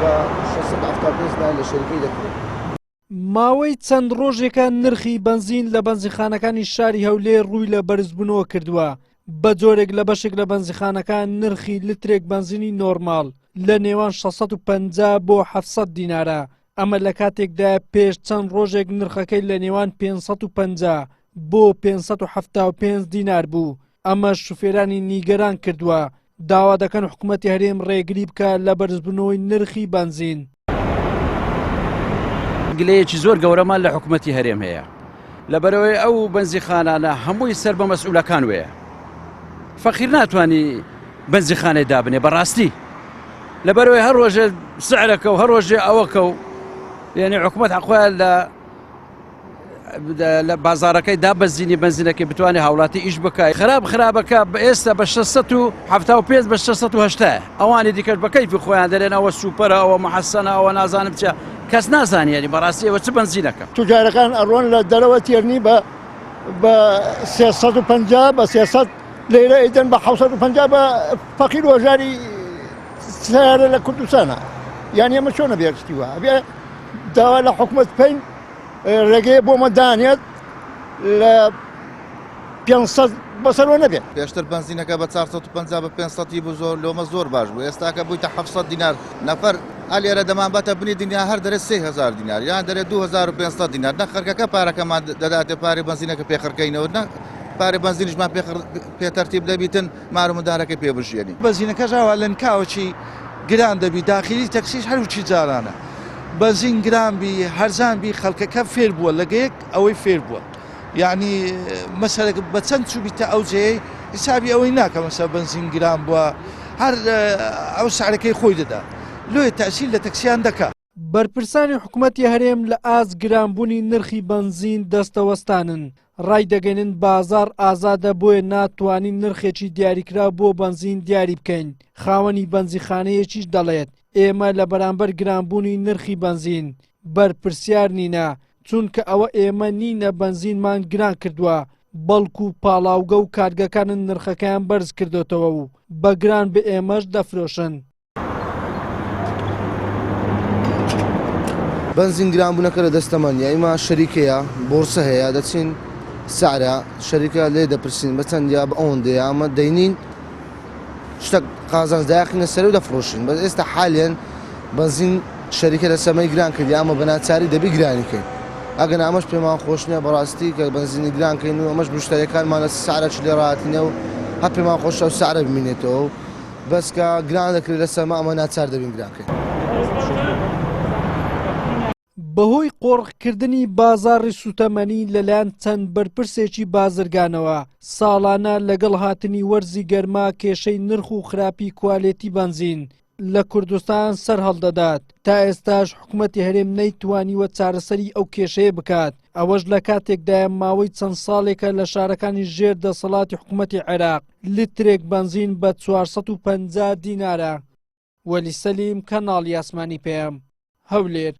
بە 675 دینار لە شەریکەی دەکڕین. ماوەی چەند ڕۆژێکە نرخی بەنزین لە بەنزینخانەکانی شاری هەولێر ڕووی لە بەرزبوونەوە کردووە، بە جۆرێک لە بەشێک لە بەنزینخانەکان نرخی لترێک بەنزینی نۆرماڵ لە نێوان 650 بۆ 700 دینارە، ئەمە لە کاتێکدایە پێش چەند ڕۆژێک نرخەکەی لە نێوان 550 بۆ 575 دینار بوو، ئەمەش شوفێرانی نیگەران کردووە، داوا دەکەن حکومەتی هەرێم ڕێگری بکات لە بەرزبوونەوەی نرخی بەنزین. گلەیەکی زۆر گەورەمان لە حکومەتی هەرێم هەیە لەبەرەوەی ئەو بەنزیخانانە هەمووی سەر بە مەسئولەکان وەیە فەقیر ناتوانانی بەنزیخانەی دابنێ بەڕاستی لەبەرەوەی هەر ڕۆژێ سعرەکە و هەر ڕۆژێ ئەوەکە و یعنی حکومەت حەقخۆیان لە لە بازاڕەکەی دابەزینی بەنزینەکەی بتوانێت هاوڵاتی ئیش بکات خراپ خراپەکە بە ئێستا بە 675 بە 680 ئەوانی دیکەش بە کەیفی خۆیان دەرێن ئەوە سوپەرە ئەوە محەسەنە ئەوە نازانم چیە کەس نازانێ یعنی بەڕاستی ئەوە چ بەنزینەکە. توجارەکان ئەڕۆن لە دەرەوە تێرنی بە بە 350 بە 300 لەیرە ئەیدەن بە 750 بە فەقیر و هەژاری سەیارە لە کوردستانە یان ئێمە چۆنە بێ شتی وا ئەبێ داوا لە حکومەت بکەین ڕێگەیە بۆمە دانێت لە 500 بەسەرەوە نەبێت. پێشتر بەنزینەکە بە 450 بە 500 ی بوو زۆر لۆمە زۆر باش بوو ئێستاکە بوویتە 700 دینار نەفەر ئە لێرە دەمانباتە بنی دنیا هەر دەرێ 3000 دینار یان دەرێ 2500 دینار نە خەرکەکە پارەکەمان دەداتێ پارەی بەنزینەکە پێ خڕکەینەوە نە پارەی بەنزینیشمان پێ پێ تەرتیب دەبیتن مار و مندارەکەی پێ بژیێنین. بەنزینەکەش ئاوا لەنکاوەکی گران دەبی داخیلی تەکسیش هەر وکی جارانە بەنزین گران بی هەرزان بی خەلکەکە فێر بووە لەگەیەک ئەوەی فێر بووە یعنی مەسەلە بە چەند چوبیتە ئەو جێی حسابی ئەوەی ناکە مەسە بەنزین گران بووە هەر ئەو سعرەکەی خۆی دەدا لۆیە تەسیر لە تەکسیان دەکا. بەرپرسانی حکومەتی هەرێم لە ئاست گرانبوونی نرخی بەنزین دەستەوەستانن، ڕایدەگەینن بازاڕ ئازادە بۆیە ناتوانین نرخێکی دیاریکراو بۆ بەنزین دیاری بکەین، خاوەنی بەنزیخانەیەکیش دەڵێت، ئێمە لە بەرامبەر گرانبوونی نرخی بەنزین بەرپرسیار نینە، چونکە ئەوە ئێمە نینە بەنزینمان گران کردووە، بەڵکو پاڵاوگە و کارگەکانن نرخەکەیان بەرزکردۆتەوە و بە گران بە ئێمەش دەفرۆشن. بەنزین گرانبوونەکە لە دەستەمان نیە ئیمە شەریکەیە بۆرسە هەیە دەچین سعرە شەریکە لێ دەپرسین بە چەندە بە ئەوەندەیە ئەمە دەینین شتە قازانج دایقینە سەر و دەفرۆشین بەس ئێستا حالێن بەنزین شەریکە لە سەمەی گران کردی ئەمە بەناچاری دەبی گرانی کەین ئەگەر ئەمەش پێمان خۆش نییە بەڕاستی کە بەنزینی گران کەین و ئەمەش مشتەریەکانمان لە سعرە لێ ڕاتینە و هەر پێمان خۆشە و سعرە بمینێتەوە و بەس کە گران دەکرێت لەسەر مە ئەمە ناچار دەبین گران کەین. بەهۆی قۆرخکردنی بازاڕی سوتەمەنی لەلایەن چەند بەرپرسێکی بازرگانەوە، ساڵانە لەگەڵ هاتنی وەرزی گەرما کێشەی نرخ و خراپی کوالێتی بەنزین لە کوردستان سەرهەڵدەدات، تا ئێستاش حکومەتی هەرێم نەیتوانیوە چارەسەری ئەو کێشەیە بکات، ئەوەش لە کاتێکدایە ماوەی چەند ساڵێکە لە شارەکانی ژێر دەسەڵاتی حکومەتی عێراق لیترێک بەنزین بە 450 دینارە. وەلی سەلیم، کەناڵی ئاسمانی پەیام، هەولێر.